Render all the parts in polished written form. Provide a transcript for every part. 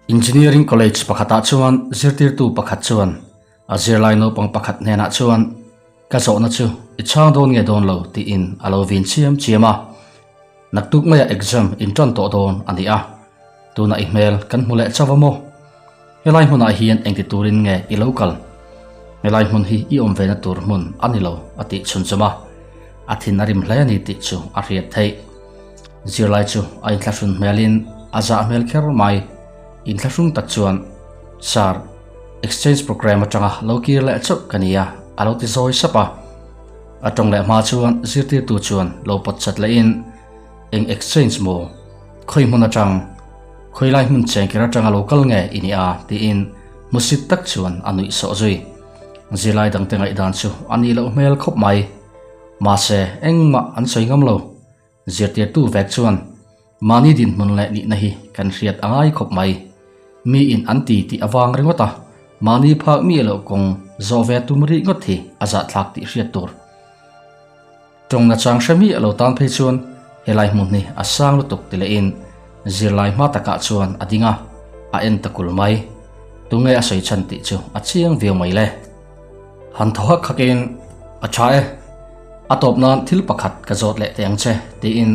Engineering College pakhatah chuan zirtirtu pakhat chuan a zirlai naupang pakhat hnenah chuan ka zawhna chu i chhang dawn nge dawn lo tiin a lo vin chiam chiam a. Naktuk maiah exam in tan tawh dawn a ni a, tunah i hmel kan hmu leh chauh a maw? Helai hmunah hian engti turin nge i lo kal? Helai hmun hi i awm vena tur hmun a ni lo a tih chhunchawm a, a thin a rim hle a ni tih chu a hriat theih. Zirlai chu a inthlahrun hmelin a zah hmel kher mai. Inthlahrung tak chuan, Sir, exchange programme atanga lo kir leh chauh ka nia a lo ti zawi sap a. A tawng leh hma chuan zirtirtu chuan lo pawt chat lehin, Eng exchange maw? Khawi hmun atang? Khawi lai hmun chengker atanga lo kal nge i nia? tiin hmusit tak chuan a nuih sawh zui. Zirlai dangte ngaihdan chu a nih loh hmel khawp mai. Mahse, engmah an sawi ngam lo. Zirtirtu vek chuan mahni dinhmun leh nihna hi kan hriat a ngai khawp mai. Miin an ti tih avang ringawt a, mahni phak mi loh kawng zawh ve tum rih ngawt hi a zahthlak tih hriat tur. Tawng nachang hre miah lo tan phei chuan helai hmun hi a sang lutuk ti lehin zirlai hma takah chuan a ding a, a en ta kul mai. Tunge a sawi chhan tih chu a chiang viau mai le. Han thaw hak hakin, A tha e, a tawp nan thil pakhat ka zawt leh teh ang che tiin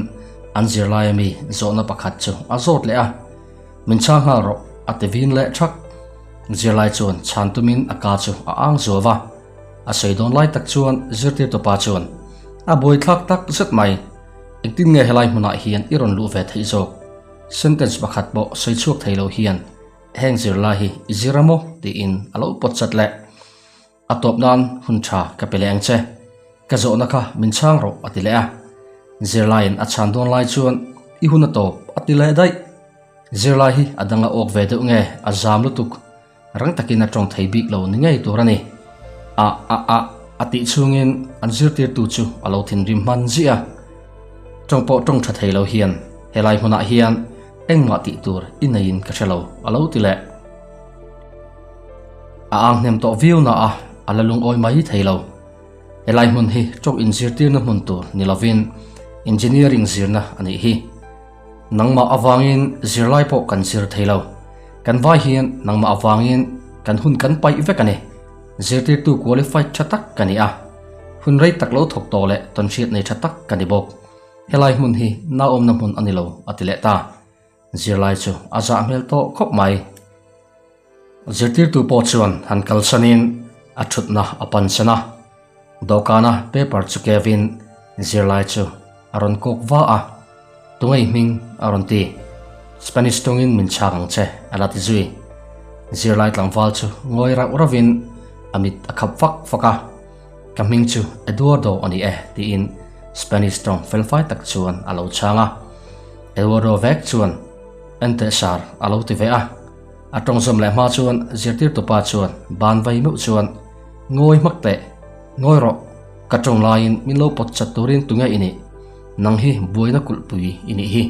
an zirlai ami zawhna pakhat chu a zawt leh a. Min chhang nghal rawh a ti vin leh thak. Zirlai chuan chhan tumin a ka chu a ang zuau a. A sawi dawn lai tak chuan zirtirtu pa chuan, A buaithlak tak zet mai, engtin nge helai hmunah hian i rawn luh ve theih zawk? Sentence pakhat pawh sawi chhuak thei lo hian heng zirlai hi i zir a maw? tiin a lo pawt chat leh. A tawp nan hun tha ka pe leh ang che. Ka zawhna kha min chhang rawh a ti leh a. Zirlaiin a chhan dawn lai chuan i hun a tawp a ti leh daih. Zirlai hi a dang a awk ve deuh nge a zam lutuk. Rang takin a tawng thei bik lo ni ngei tur a ni. A a a a tih chhungin an zirtirtu chu a lo thinrim hman ziah a. Tawng pawh tawng tha thei lo hian helai hmunah hian engmah tih tur i neiin ka hre lo a lo ti leh. A ang hnem tawh viau na a, a la lungawi mai thei lo. Helai hmun hi tawng inzirtirna hmun tur ni lovin engineering zirna a nih hi. Nangmah avangin zirlai pawh kan zir thei lo. Kan vai hian nangmah avangin kan hun kan paih vek a ni. Zirtirtu qualified tha tak ka ni a. Hun rei tak lo thawk tawh leh tawnhriat nei tha tak ka ni bawk. Helai hmun hi naawmna hmun a ni lo, a ti leh ta. Zirlai chu a zah hmel tawh khawp mai. Zirtirtu pawh chuan han kalsanin a thutna a pansan a. Dawhkana paper chu kevin zirlai chu a rawn kawk va a, Tungei hming a rawn ti. Spanish tawngin min chhak ang che a la ti zui. Zirlai tlangval chu ngawi rauh rauhin a mit a khap fak fak a, Ka hming chu Eduardo a ni e tiin Spanish tawng felfai tak chuan a lo chhang a. Eduardo vek chuan Enteh sar a lo ti ve a. A tawng zawm leh hma chuan zirtirtupa chuan ban vai meuh chuan Ngawi hmak teh, ngawi rawh, ka tawng laiin min lo pawt chat turin tunge i nih? Nang hi buaina kulhpui i nih hi.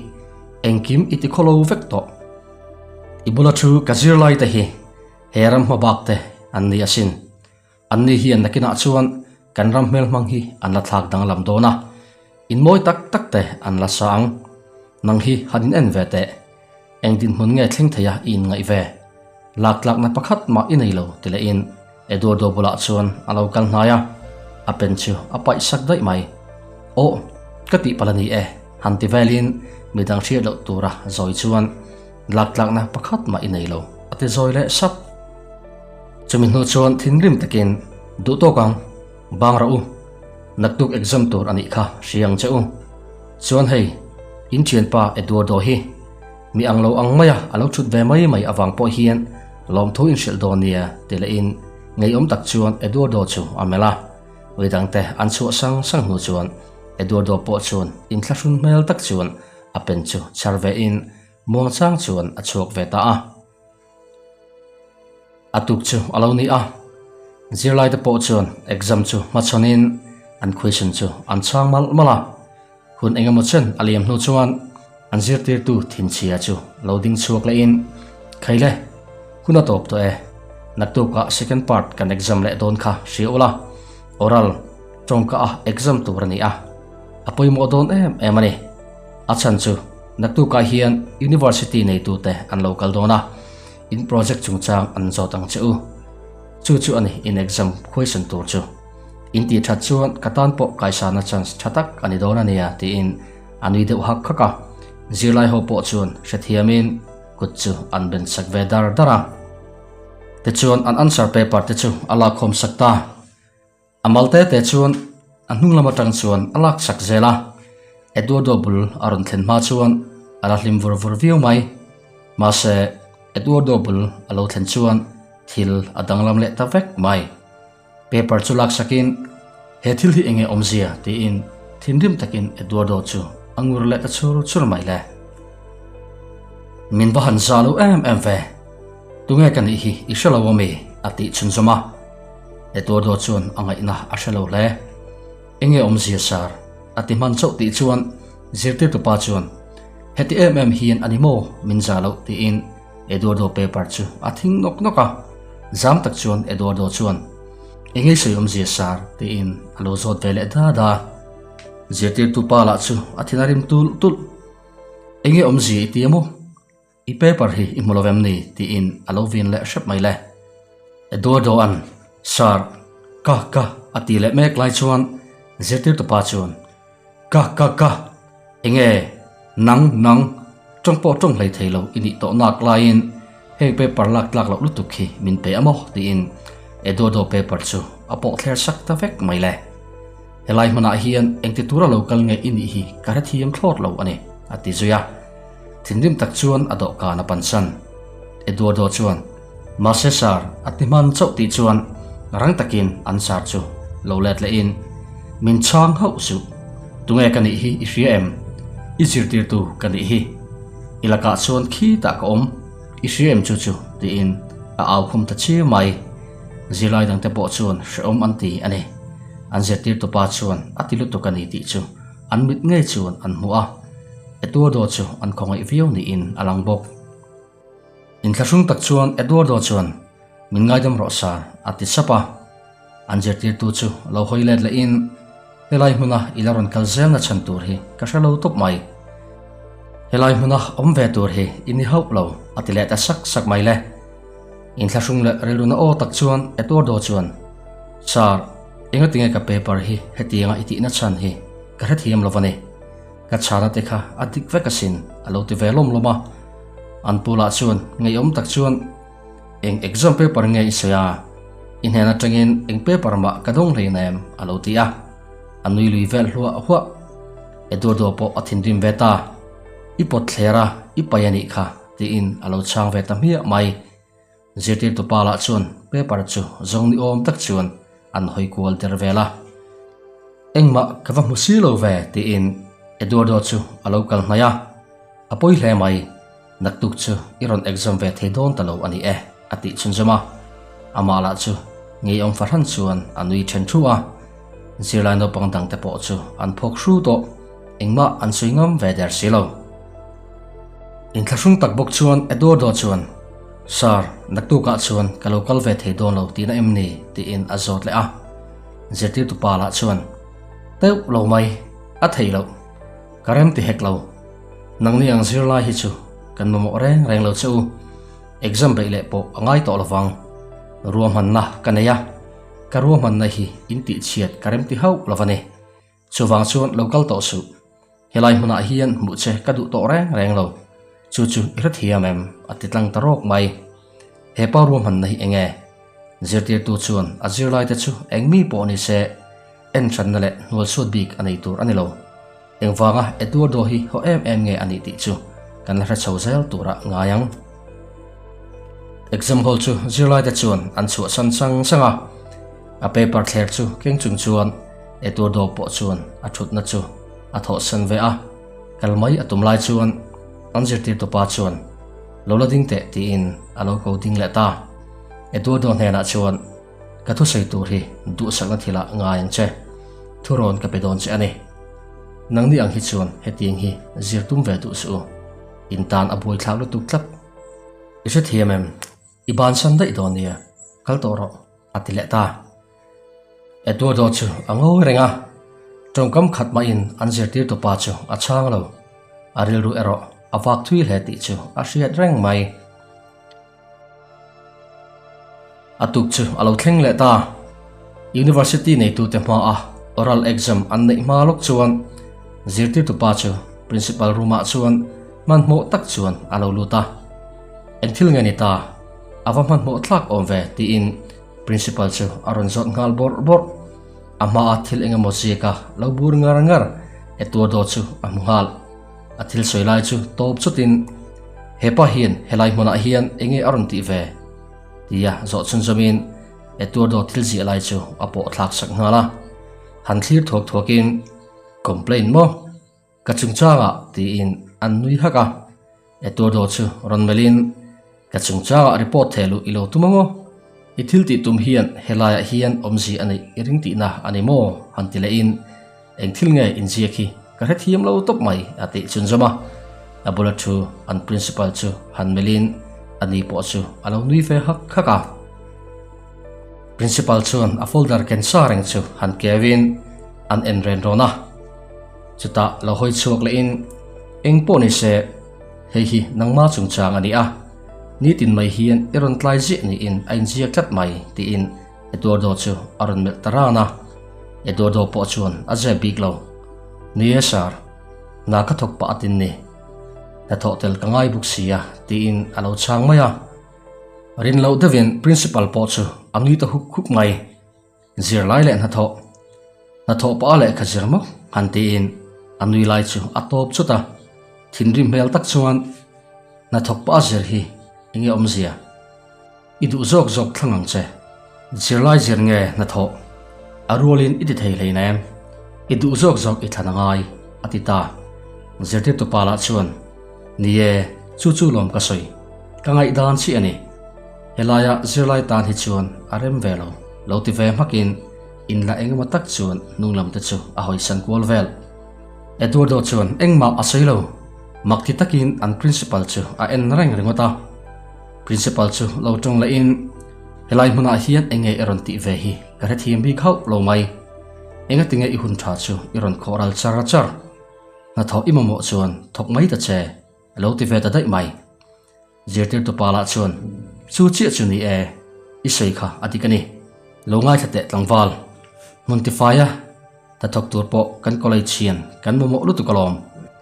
Engkim i ti khawlo vek tawh. I bula thu ka zirlai te hi he ram hma bak te an ni asin. Anni hian nakinah chuan kan ram hmel hmang hi an la thlak danglam dawn a, in mawi tak tak te an la sa ang. Nang hi han in en ve teh. Eng dinhmun nge thleng theia i inngaih ve? Lak tlakna pakhat mah i nei lo ti lehin Eduardo bulah chuan a lo kal hnai a, a pen chu a paih sak daih mai. Aw, ka tih palh a ni e, han ti velin midang hriat loh tura zawi chuan lak tlakna pakhat mah i nei lo a ti zawi leh sap. Chumi hnu chuan thinrim takin duh tawk ang, bang rah u, naktuk exam tur a nih kha hria ang che u. Chuan hei, in thianpa Eduardo hi mi ang lo ang maia a lo thut ve mai mai avang pawh hian lawmthu in hrilh dawn nia ti lehin ngeiawm tak chuan Eduardo chu a melh a. Midangte an chhuah sang sang hnu chuan Eduardo pawh chuan inthlahrun hmel tak chuan a pen chu chhar vein muangchang chuan a chhuak ve ta a. A tuk chu a lo ni a, zirlaite pawh chuan exam chu hmachhawnin an question chu an chhang malh malh a. Hun eng emaw chen a liam hnu chuan an zirtirtu thinchhia chu lo ding chhuak lehin, Khaile, hun a tawp tawh e, naktukah second part kan exam leh dawn kha hria ula, oral tawngka a exam tur a ni a, a pawimawh dawn em em a ni. A chhan chu naktukah hian university neitute an lo kal dawn a. In project chungchang an zawt ang che u. Chu chu a ni in exam question tur chu. In tih that chuan ka tan pawh kaisana chance tha tak a ni dawn a nia tiin a nui deuh hak hak a. Zirlai ho pawh chuan hrethiamin kut chu an ben sak ve dar dar a. Tichuan an answer paper te chu a lakkhawm sak ta. A mal te te chuan a hnung lam atang chuan a lak sak zel a, Eduardo bul a rawn thlen hma chuan a la hlim vur vur viau mai. Mahse, Eduardo bul a lo thlen chuan thil a danglam leh ta vek mai. Paper chu lak sakin, He thil hi enge awmzia? tiin thinrim takin Eduardo chu a ngur leh ta chur chur mai le. Min va han za lo em em ve. Tunge ka nih hi i hre lo ami? a tih chhunzawm a. Eduardo chuan a ngaihna a hre lo hle. Enge awmzia sir? a ti hman chauh tih chuan zirtirtupa chuan Heti em em hian a ni maw min za loh tiin Eduardo paper chu a thing nawk nawk a. Zam tak chuan Eduardo chuan Enge sawi awmzia sir? tiin a lo zawt ve leh da da. Zirtirtupa lah chu a thin a rim tulh tulh. Enge awmzia i ti a maw? I paper hi i hmu lo em ni? tiin a lo vin leh hrep mai le. Eduardo-a'n, Sir, ka, ka, a ti leh mek lai chuan zirtirtupa chuan, Ka, ka, ka, enge, nang, nang, tawng pawh tawng hlei thei lo i nih tawh nak laiin heng paper lak tlak loh lutuk hi min pe a maw? tiin Eduardo paper chu a pawh thler sak ta vek mai le. Helai hmunah hian engti tura lo kal nge i nih hi ka hrethiam thlawt lo a ni, a ti zui a. Thinrim tak chuan a dawhkan a pansan. Eduardo chuan, Mahse sir, a ti hman chauh tih chuan rang takin an sir chu lo let lehin, Min chhang hauh suh. Tunge ka nih hi i hria em? I zirtirtu ka nih hi. I lakah chuan khitah ka awm. I hria em chu chu? tiin a au khum ta chiu mai. Zirlai dangte pawh chuan hrehawm an ti a ni. An zirtirtupa chuan a ti lutuk a ni tih chu an mit ngei chuan an hmu a. Eduardo chu an khawngaih viau niin a lang bawk. Inthlahrung tak chuan Eduardo chuan, Min ngaidam rawh sir, a ti sap a. An zirtirtu chu lo hawi let lehin, Helai hmuna i la rawn kal zelna chhan tur hi ka hre lo tawp mai. Helai hmuna awm ve tur hi i ni hauh lo, a ti leh ta sak sak mai le. Inthlahrung leh rilruna aw tak chuan Eduardo chuan, Sir, engatinge ka paper hi hetianga i tihna chhan hi ka hrethiam lo va ni. Ka chhana te kha a dik vek asin a lo ti ve lawm lawm a. An pu lah chuan ngeiawm tak chuan eng exam paper nge i sawi a, i hnen atangin eng paper mah ka dawng hlei na em a lo ti a. A nui lui vel hluah huah. Eduardo pawh a thinrim ve ta. I pawt thler a, i pai a nih kha tiin a lo chhang ve ta hmiah mai. Zirtirtupa lah chuan paper chu zawng ni awm tak chuan an hawi kual der vel a. Engmah ka va hmu si lo ve tiin Eduardo chu a lo kal hnaih a. A pawi hle mai, naktuk chu i rawn exam ve thei dawn ta lo a ni e a tih chhunzawm a. Amah lah chu ngeiawm fahran chuan a nui then thu a. Zirlai naupang dangte pawh chu an phawk hru tawh, engmah an sawi ngam ve der si lo. Inthlahrung tak bawk chuan Eduardo chuan, Sir, naktukah chuan ka lo kal ve thei dawn lo tihna em ni? tiin a zawt leh a. Zirtirtupa lah chuan, Teuh lo mai, a thei loh. Ka rem ti hek lo. Nangni ang zirlai hi chu kan mamawh reng reng lo che u. Exam beih leh pawh a ngai tawh lovang. Ruahmanna ka nei a, ka ruahmanna hi in tihchhiat ka rem ti hauh lo va ni. Chuvang chuan lo kal tawh suh. Helai hmunah hian hmuh che ka duh tawh reng reng lo. Chu chu i hrethiam em? a ti tlang ta rawk mai. He pa ruahmanna hi eng nge? Zirtirtu chuan a zirlaite chu eng mi pawh ni se en hranna leh hnualsuat bik a nei tur a ni lo. Engvanga Eduardo hi haw em em nge a nih tih chu kan la hre chho zel turah ngai ang. Exam hall chu zirlaite chuan an chhuahsan sang sang a. A paper thler chu keng chung chuan Eduardo pawh chuan a thutna chu a thawhsan ve a, kal mai a tum lai chuan an zirtirtupa chuan lo la ding teh tiin a lo ko ding leh ta. Eduardo hnenah chuan Ka thusawi tur hi duhsakna thilah ngai ang che, thurawn ka pe dawn che a ni. Nangni ang hi chuan hetiang hi zir tum ve duh suh u, in tan a buaithlak lutuk tlat. I hrethiam em? I bansan daih dawn nia, kal tawh rawh, a ti leh ta. Eduardo chu a ngawi reng a, tawngkam khat mahin an zirtirtupa chu a chhang lo. A rilru erawh a vak thui hle tih chu a hriat reng mai. A tuk chu a lo thleng leh ta. University neitute hmaa oral exam an neih hma lawk chuan zirtirtu pa chu principal room ah chuan hmanhmawh tak chuan a lo lut a. Eng thil nge ni ta? A va hmanhmawh thlak awm ve tiin principal chu a rawn zawt nghal bawrh bawrh. A hmaa thil eng emaw ziaka lo bur ngar ngar Eduardo chu a hmu nghal. A thil sawi lai chu tawp chutin hepa hian helai hmunah hian enge a rawn tih ve? Tia zawh chhunzawmin Eduardo thil ziah lai chu a pawh thlak sak nghal a. Han thlir thuak thuakin Complain maw? Ka chungchangah tiin an nui hak a. Eduardo chu rawn melhin Ka chungchangah report theh luh i lo tum ang aw? I thil tih tum hian helaiah hian awmzia a neih i ring tihna a ni maw? han ti lehin Eng thil nge inziak hi ka hrethiam lo tawp mai a tih chhunzawm a. A bula thu an principal chu han melhin a ni pawh chu a lo nui ve hak hak a. Principal chuan a folder ken sa reng chu han keuin an en ren rawn a. Chutah lo hawi chhuak lehin eng pawh ni se hei hi nangma chungchang a ni a, nitin mai hian i rawn tlai ziah niin a inziak tlat mai tiin Eduardo chu a rawn melh ta ran a, Eduardo pawh chuan a zep bik lo. Ni e sir, hna ka thawk pah atin ni. Hnathawh tel ka ngai bawk si a tiin a lo chhang mai a. Rin loh deuhin principal pawh chu a nui ta hup hup mai. Zirlai leh hnathawh, hnathawh pah lehkha zir maw han tiin a nui lai chu a tawp chut a. Thinrim hmel tak chuan hnathawk pah zir hi enge awmzia? I duh zawk zawk thlang ang che. Zirlai zir nge hnathawh? A rualin i ti thei hlei nem. I duh zawk zawk i thlan a ngai, a ti ta. Zirtirtu pa lah chuan, Ni e, chu chu lawm ka sawi. Ka ngaihdan chiah a ni. Helaia zirlai tan hi chuan a rem ve lo, lo ti ve hmakin inla engemaw tak chuan hnunglam te chu a hawisan kual vel. Eduardo chuan engmah a sawi lo. Mak ti takin an principal chu a en reng ringawt a. Principal chu lo tawng lehin, Helai hmunah hian eng nge i rawn tih ve hi ka hrethiam bik hauh lo mai. Engatinge i hun tha chu i rawn khawh ral char char? Hnathawh i mamawh chuan thawk mai ta che, a lo ti ve ta daih mai. Zirtirtu pa lah chuan, Chu chiah chu ni e, i sawi kha a dik a ni. Lo ngaithla teh tlangval. Hmun tifaia hnathawk tur pawh kan college hian kan mamawh lutuk alawm.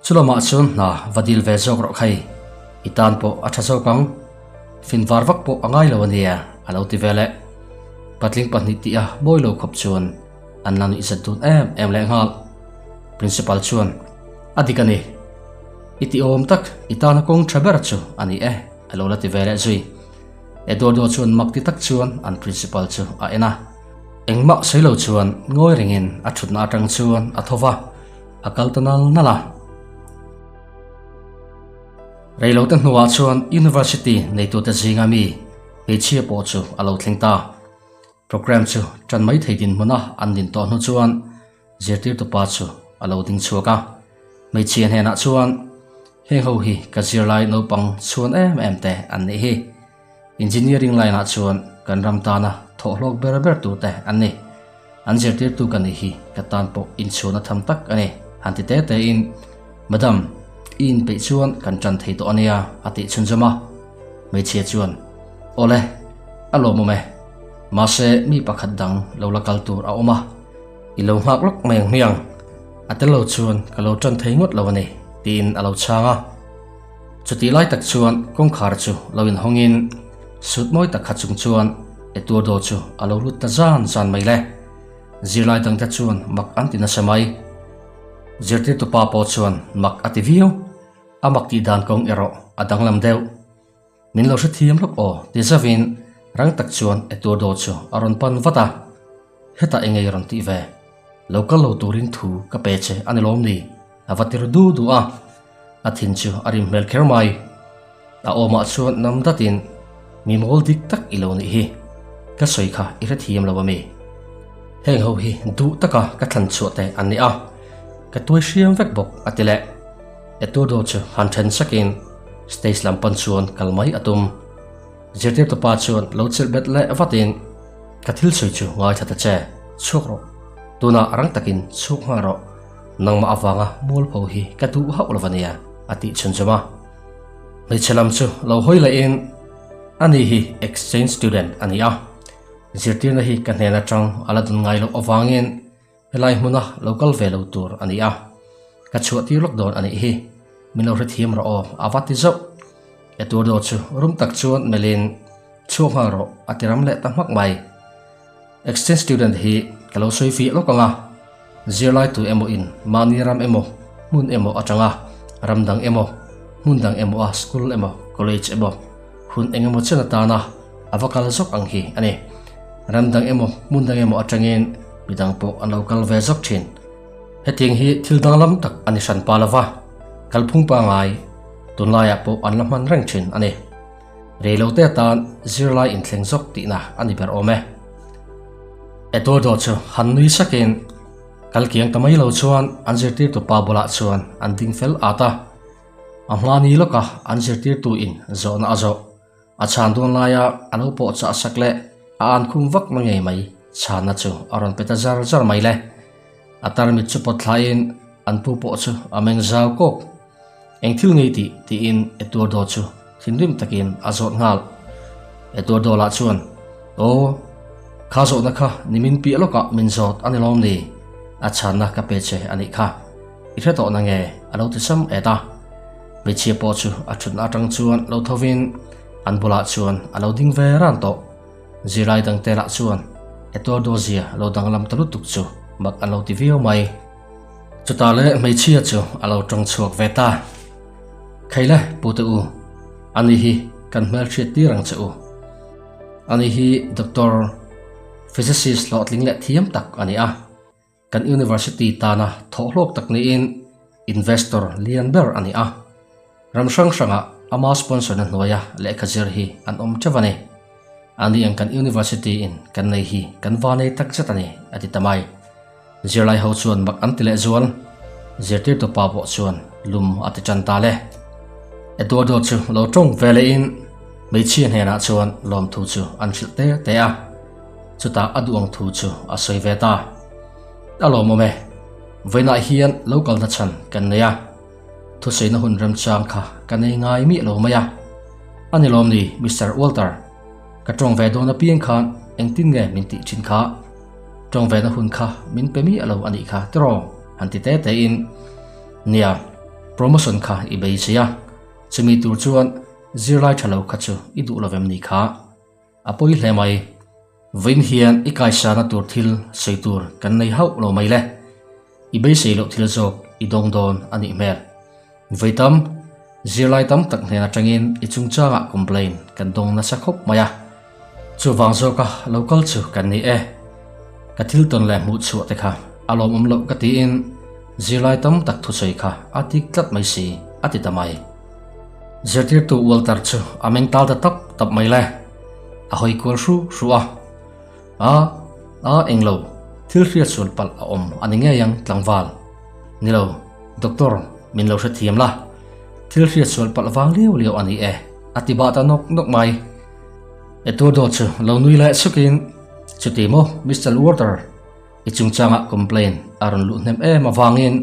Chulamah chuan hna va dil ve zawk rawh khai, i tan pawh a tha zawk ang. Fin var vak pawh a ngai lo ania a lo ti ve leh. Patling pahnih tih a mawi lo khawp chuan an la nuihzat dun em em leh nghal. Principal chuan, A dik a ni. I ti awm tak, i tana kawng tha ber chu a ni e a lo la ti ve leh zui. Eduardo chuan mak ti tak chuan an principal chu a en a. Engmah sawi lo chuan ngawi rengin a thutna atang chuan a tho va, a kal ta nal nal a. Reilote hnuah chuan University neitute zinga mi hmeichhia pawh chu a lo thleng ta. Programme chu tan mai thei dinhmuna an din tawh hnu chuan zirtirtu pa chu a lo ding chhuak a. Hmeichhia hnenah chuan, Heng ho hi ka zirlai naupang chhuan em em te an nih hi. Engineering line ah chuan kan ram tana thawhhlawk ber ber tur te an ni. An zirtirtu ka nih hi ka tan pawh inchhuahna tham tak a ni, han ti te te in, Madam, i inpeih chuan kan tan thei tawh a nia, a tih chhunzawm a. Hmeichhia chuan, Awle, a lawmawm e. Mahse mi pakhat dang lo la kal tur a awm a, i lo nghak lawk mai ang hmiang. A tel lo chuan ka lo tan thei ngawt lo a ni, tiin a lo chhang a. Chutih lai tak chuan kawngkhar chu lo inhawngin sut mawi tak kha chung chuan Eduardo chu a lo lut ta zan zan mai le. Zirlai dangte chuan mak an ti nasa mai. Zirtirtu pa pawh chuan mak a ti viau. A mak tih dan kawng erawh a danglam deuh. Min lo hrethiam lawk aw ti zauvin rang tak chuan Eduardo chu a rawn pan vat a. Hetah engei rawn tih ve? Lo kal lo turin thu ka pe che a ni lawm ni? A va tir du du a, a thin chu a rim hmel kher mai. A awmah chuan nam datin, Mi mawl dik tak i lo nih hi, ka sawi kha i hrethiam lo ami? Heng ho hi duh taka ka thlan chhuah te an ni a, ka tuai hriam vek bawk a ti leh. Eduardo chu han then sakin stage lam pan chuan kal mai a tum. Zirtirtu pa chuan lo chilh bet leh vatin, Ka thil sawi chu ngaithla ta che, chhuak rawh. Tunah rang takin chhuak nghal rawh. Nangmah avanga mualpho hi ka duh hauh lo ania, a tih chhunzawm a. Hmeichhe lam chu lo hawi lehin, Ani hi exchange student a ni a. Zirtirna hi ka hnen atang a la dun ngai loh avangin helai hmuna lo kal ve lo tur a ni a, ka chhuah tir lawk dawn a nih hi, min lo hrethiam rawh aw a va ti zauh. Eduardo chu rum tak chuan melhin chhuak nghal rawh a ti ram leh ta hmak mai. Exchange student hi ka lo sawi fiah lawk ang a, zirlai tu emaw in mahni ram emaw hmun emaw atanga ram dang emaw hmun dang emaw a school emaw college emaw hun eng emaw chen atana a va kal zawk ang hi a ni. Ram dang emaw hmun dang emaw atangin mi dang pawh an lo kal ve zawk thin. Hetiang hi thil danglam tak a ni hran pa lova, kalphung pangai tunlaiah pawh an la hman reng thin a ni. Reilote atan zirlai inthleng zawk tihna a ni ber awm e. Eduardo chu han nui sakin kal kiang ta mai lo chuan an zirtirtu pa bulah chuan an ding fel at a. A hma ni lawka an zirtirtu in zawhna a zawh. A chhan dawn laia a lo pawh chah sak leh a an khum vak na ngei mai chhanna chu a rawn pe ta zar zar mai le. A tarmit chu pawt thlaiin an pu pawh chu a meng zau kawk. Eng thil ngei tih tiin Eduardo chu thinrim takin a zawt nghal. Eduardo lah chuan, Aw, kha zawhna kha nimin piah lawkah min zawt a ni lawm ni? A chhanna ka pe che a nih kha. I hre tawh na nge? a lo ti sam et a. Hmeichhia pawh chu a thutna atang chuan lo thovin an bulah chuan a lo ding ve ran tawh. Zirlai dangte lah chuan Eduardo zia lo danglam ta lutuk chu mak an lo ti viau mai. Chutah leh hmeichhia chu a lo tawng chhuak ve ta. Khaile pute u, ani hi kan hmelhriat tir ang che u. Ani hi doctor, physicist hlawhtling leh thiam tak a ni a. Kan university tana thawhhlawk tak niin investor lian ber a ni a. Ram hrang hrangah ama sponsor-na hnuaia lehkha zir hi an awm teuh a ni. Ani ang kan university in kan nei hi kan va nei tak zet a ni, a ti ta mai. Zirlai ho chuan mak an ti leh zual. Zirtirtu pa pawh chuan lum a ti tan ta le. Eduardo chu lo tawng ve lehin hmeichhia hnenah chuan lawmthu chu an hrilh te te a. Chutah a duh ang thu chu a sawi ve ta. A lawmawm e. Vawiinah hian lo kalna chhan kan nei a. Thusawiina hun remchang kha ka nei ngai miah lo mai a. A ni lawm ni, Mister Walter? Ka tawng ve dawn apiang khan engtin nge min tih thin kha? Tawng vena hun kha min pe miah lo a nih kha tiraw? Han ti te tein. Nia, promotion kha i beisei a, chumi tur chuan zirlai tha lo kha chu i duh lovem ni kha? A pawi hle mai. Vawiin hian i kaisana tur thil sawi tur kan nei hauh lo mai le. I beisei loh thil zawk i dawng dawn a nih hmel. Vawi tam, zirlai tam tak hnen atangin i chungchangah complain kan dawng nasa khawp mai a. Chuvang zawka lo kal chu kan ni e. Ka thil tawn leh hmuh chhuah te kha a lawmawm loh ka tiin zirlai tam tak thusawi kha a tik tlat mai si a ti ta mai. Zirtirtu Walter chu a meng tal ta tap tap mai le. A hawi kual hru hru a. A, a englo, thil hriat sual palh a awm a ni ngei ang tlangval. Nilo, doctor, min lo hrethiam la. Thil hriat sual palh vang liau liau a ni e, a ti bah ta nawk nawk mai. Eduardo chu lo nui leh sukin, Chuti maw, Mister Walter, i chungchangah complain a rawn luh hnem em avangin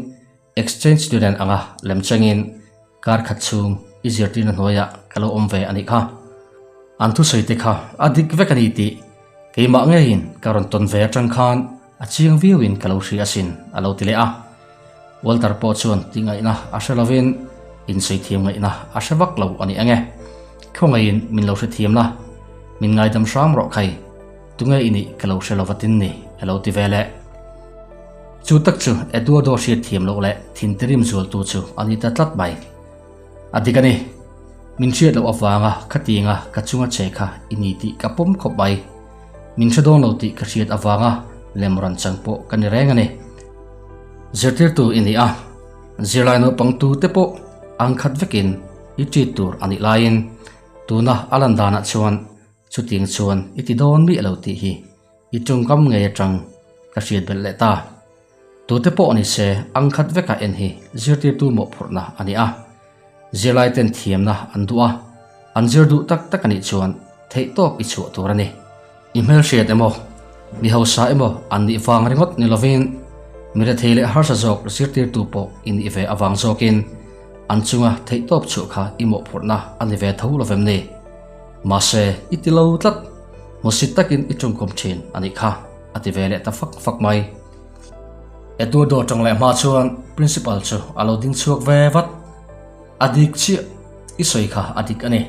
Exchange student anga lem chengin kar khat chhung i zirtirna hnuaiah ka lo awm ve a nih kha. An thusawi te kha a dik vek a ni tih keimah ngeiin ka rawn tawn ve atang khan a chiang viauin ka lo hria asin a lo ti leh a. Walter pawh chuan tih ngaihna a hre lovin insawi thiam ngaihna a hre vak lo a ni ang e. Khawngaihin min lo hrethiam la, min ngaidam hram rawh khai. Tunge i nih ka lo hre lo vatin ni a lo ti ve leh. Chu tak chu Eduardo hriat thiam loh leh thin tirim zualtu chu a ni ta tlat mai. A dik a ni. Min hriat loh avanga khatinga ka chunga che kha i ni tih ka pawm khawp mai. Min hre dawn lo tih ka hriat avanga lem rawn chang pawh ka ni reng a ni. Zirtirtu i ni a, zirlai naupang tu te pawh ang khat vekin i treat tur a nih laiin tuna a lan danah chuan Chutiang chuan i ti dawn miah lo tih hi i tawngkam ngei atang ka hriat belh leh ta. Tute pawh ni se ang khat vekah en hi zirtirtu mawhphurhna a ni a. Zirlai ten thiamna an duh a, an zir duh tak tak a nih chuan theihtawp i chhuah tur a ni. I hmelhriat emaw, mi hausa emaw an nih vang ringawt ni lovin mi rethei leh harsa zawk zirtirtu pawh i nih ve avang zawkin an chunga theihtawp chhuah kha i mawhphurhna a ni ve tho lovem ni? Mahse, i ti lo tlat. Hmusit takin i tawngkawm thin a nih kha, a ti ve leh ta fak fak mai. Eduardo tawng leh hma chuan Principal chu a lo ding chhuak ve vat. A dik chiah, i sawi kha a dik a ni.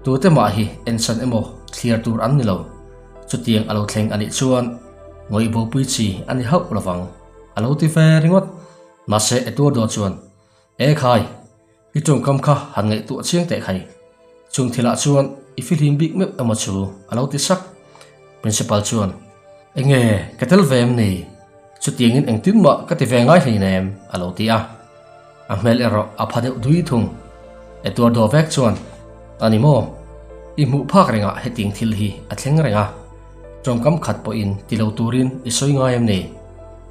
Tute mah hi ensan emaw thliar tur an ni lo. Chutiang a lo thleng a nih chuan ngawih bopui chi a ni hauh lovang, a lo ti ve ringawt. Mahse Eduardo chuan, E khai! I tawngkam kha han ngaihtuah chiang teh khai. Chung thilah chuan i fihlim bik meuh emaw chu a lo ti sak. Principal chuan, Enge, ka tel ve em ni? Chutiangin engtin mah ka ti ve ngai hleinem a lo ti a. A hmel erawh a pha deuh dui thung. Eduardo vek chuan, A ni maw? I hmuh phak rengah hetiang thil hi a thleng reng a. Tawngkam khat pawhin ti lo turin i sawi ngai em ni?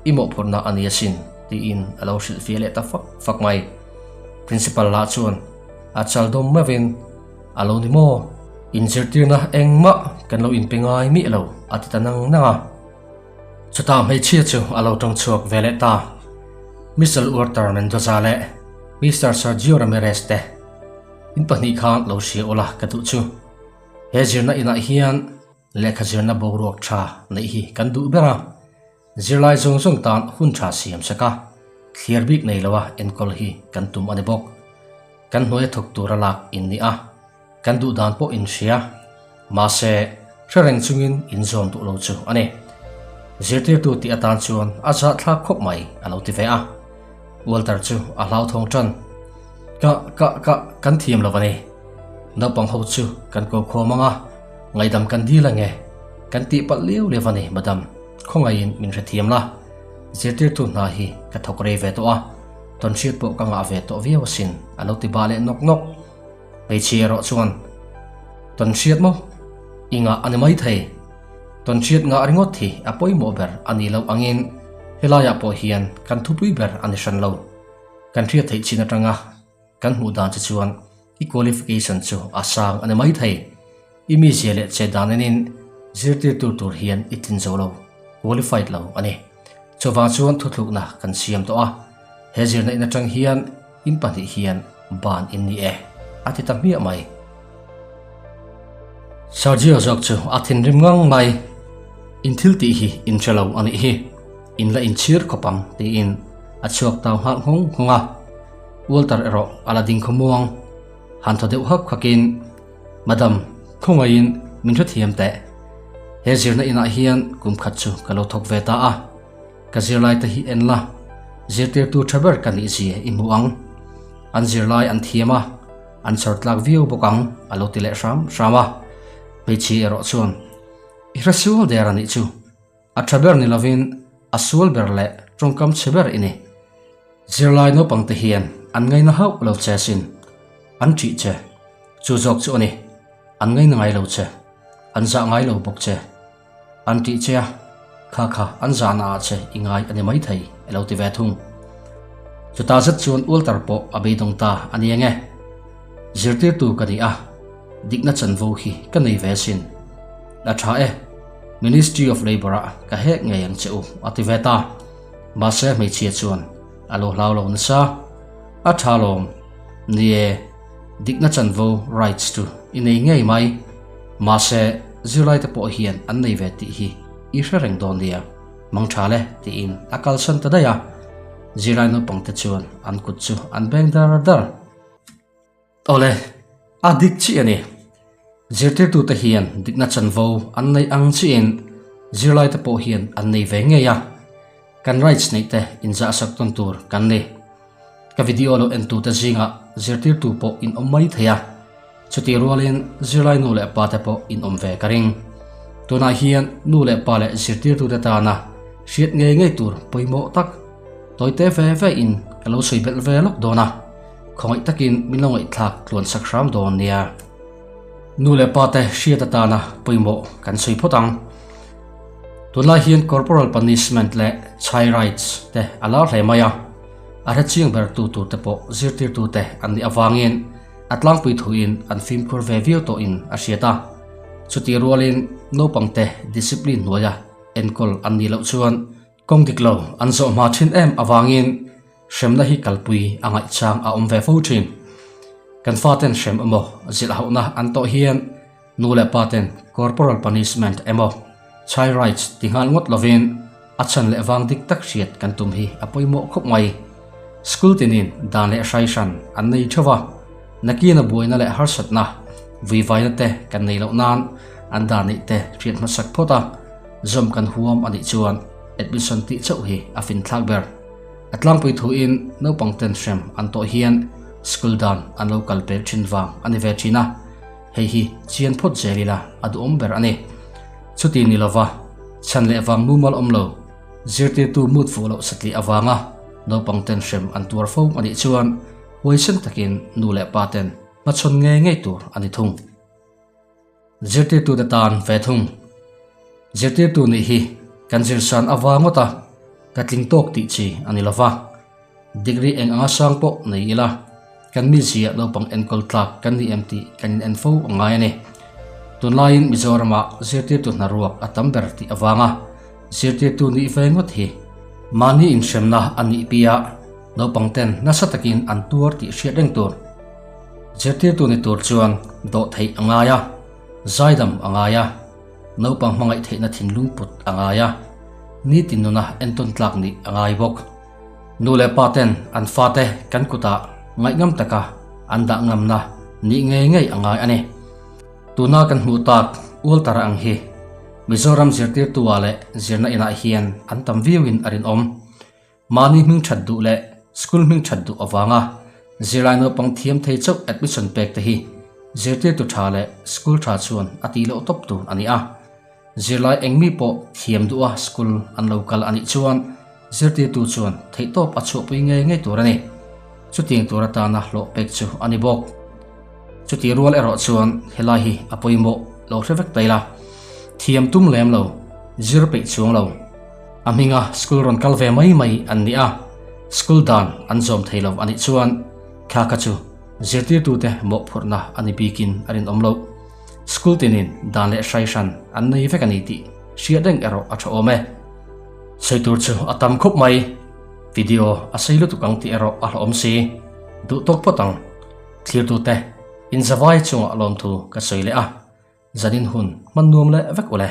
I mawhphurhna a ni asin, tiin a lo hrilhfiah leh ta fak fak mai. Principal lah chuan a chal dawm meuhin, A lo ni maw? Inzirtirna engmah kan lo inpe ngai miah lo, a ti ta nang nang a. Chutah hmeichhia chu a lo tawng chhuak ve leh ta. Mister Uarter Mendoza leh Mister Sergio Ramirez te in pahnih khan lo hria ula ka duh chu. He zirna inah hian lehkha zirna boruak tha neih hi kan duh ber a. Zirlai zawng zawng tan hun tha siam sek a, thliar bik nei loa enkawl hi kan tum a ni bawk. Kan hnuaia thawk tura lak in ni a, kan duh dan pawh in hria. Mahse, hre reng chungin in zawm duh lo chu a ni. Zirtirtu tih atan chuan a zahthlak khawp mai a lo ti ve a. Walter chu a hlauthawng tan. Ka, ka, ka, kan thiam lo a ni. Naupang ho chu kan ko khawm ang a, ngaihdam kan dil ange. Kan tih palh liau liau a ni, madam. Khawngaihin min hrethiam la. Zirtirtu hna hi ka thawk rei ve tawh a, tawnhriat pawh ka ngah ve tawh viau asin, a lo ti bah leh nawk nawk. Hmeichhia erawh chuan, Tawnhriat maw? I ngah a ni maithei. Tawnhriat ngah ringawt hi a pawimawh ber a nih loh angin helaiah pawh hian kan thupui ber a ni hran lo. Kan hriat theih chin atanga kan hmuh dan che chuan i qualification chu a sang a ni maithei. I mizia leh che dan enin zirtirtu tur hian i tlin zo lo, qualified lo, a ni. Chuvang chuan thuthlukna kan siam tawh a, he zirna in atang hian in pahnih hian ban in ni e, a ti ta hmiah mai. Sergio zawk chu a thinrim ngang mai, In thil tih hi in hre lo a nih hi, in la inchhir khawp ang, tiin a chhuak tau nghal nghawng nghawng a. Walter erawh a la ding khawmuang, han thaw deuh hak hakin, Madam, khawngaihin min hrethiam teh. He zirna inah hian kum khat chu ka lo thawk ve ta a. Ka zirlai te hi en la, zirtirtu tha ber ka nih zia i hmu ang. An zirlai an thiam a, an chhawr tlak viau bawk ang a lo ti leh hram hram a. Hmeichhia erawh chuan, I hre sual der a nih chu. A tha ber ni lovin a sual ber leh tawngkam chhe ber i ni. Zirlai naupang te hian an ngaina hauh lo che sin. An ṭih che. Chu zawk chu a ni. An ngaina ngai lo che. An zah ngai lo bawk che. An ṭih che a, kha kha an zahna ah che i ngai a ni maithei i lo ti ve thung. Chutah zet chuan Walter pawh a beidawng ta a ni eng e. Zirtirtu ka ni a, dikna chanvo hi ka nei ve sin. A ṭha e, Ministry of Labour ah ka hek ngei ang che u a ti ve ta. Mahse hmeichhia chuan a lo hlau lo nasa. A tha lawm. Ni e, dikna chanvo, rights, chu i nei ngei mai. Mahse, zirlaite pawh hian an nei ve tih hi i hre reng dawn nia. Mang tha le, tiin a kalsan ta daih a. Zirlai naupangte chuan an kut chu an beng dar dar. Awle, a dik chiah a ni. Zirtirtute hian dikna chanvo an neih ang chiahin zirlaite pawh hian an nei ve ngei a. Kan rights neihte inzahsak tawn tur kan ni. Ka video lo entute zingah zirtirtu pawh in awm mai thei a, chutih rualin zirlai nu leh pate pawh in awm ve ka ring. Tunah hian nu leh pa leh zirtirtute tana hriat ngei ngei tur pawimawh tak tawite ve ve in ka lo sawi belh ve lawk dawn a. Khawngaih takin min lo ngaihthlak tluan sak hram dawn nia. Nu leh pa te hriat atana pawimawh kan sawi phawt ang. Tunlai hian corporal punishment leh child rights te a lar hle mai a, a hrechiang ber tu tur te pawh zirtirtu te an nih avangin a tlangpui thuin an fimkhur ve viau tawhin a hriat a. Chutih rualin naupang te discipline hnuaia enkawl an nih loh chuan Kawng dik lo an zawh hma thin em avangin hremna hi kalpui a ngaihchang a awm ve fo thin. Kan faten hrem emaw zilhhauhna an tawh hian Nu leh pa ten corporal punishment emaw child rights ti nghal ngawt lovin a chhan leh vang dik tak hriat kan tum hi a pawimawh khawp mai. School tinin dan leh hrai hran an nei theuh a, nakina buaina leh harsatna, vuivaina te kan nei loh nan an dan neih te hriat hmasak phawt a, zawm kan huam a nih chuan admission tih chauh hi a finthlak ber. A tlangpui thuin naupang ten hrem an tawh hian school dan an lo kal pel thin vang a ni ve thin a, hei hi chian phawt zel ila a duhawm ber a ni. Chuti ni lova chhan leh vang mumal awm lo, zirtirtu mut fuh loh satliah avanga naupang ten hrem an tuar fo a nih chuan huaisen takin nu leh pa ten hmachhawn ngei ngei tur a ni thung. Zirtirtute tan ve thung. Zirtirtu nih hi kan zirsan avang ngawt a, ka tling tawk tih chi a ni lova. Degree eng anga sang pawh nei ila, kan mizia naupang enkawl tlak kan ni em tih kan in en fo a ngai a ni. Tunlaiin Mizoramah zirtirtu hna ruak a tam ber tih avanga zirtirtu nih ve ngawt hi mahni inhremna a nih piah naupang ten nasa takin an tuar tih hriat reng tur. Zirtirtu ni tur chuan dawh theih a ngai a, zaidam a ngai a, naupang hmangaih theihna thinlung put a ngai a, nitin nuna entawn tlak nih a ngai bawk. Nu leh pa ten an fate kan kutah ngaihngam taka an dah ngamna nih ngei ngei a ngai a ni. Tuna kan hmuh tak Ualtara ang hi Mizoram zirtirtu-ah leh zirna inah hian an tam viauin a rinawm. Mahni hming that duh leh school hming that duh avanga zirlai naupang thiam thei chauh admission pek te hi zirtirtu tha leh school tha chuan a tih loh tawp tur a ni a. Zirlai engmi pawh thiam duha school an lo kal a nih chuan zirtirtu chuan theihtawp a chhuahpui ngei ngei tur a ni. Chutiang tur atana hlawh pek chu a ni bawk. Chutih rual erawh chuan helai hi a pawimawh lo hre vek ta ila. Thiam tum lem lo, zir peih chuang lo. A hminga school rawn kal ve mai mai an ni a, school dan an zawm thei lo a nih chuan thla kha chu zirtirtute mawhphurhna a ni bikin a rinawm loh. School tinin dan leh hrai hran an nei vek a ni tih hriat reng erawh a tha awm e. Sawi tur chu a tam khawp mai, video a sei lutuk ang tih erawh a hlauhawm si. Duh tawk phawt ang. Thlirtute, inzavai chungah lawmthu ka sawi leh a, zanin hun hman nuam leh vek ule.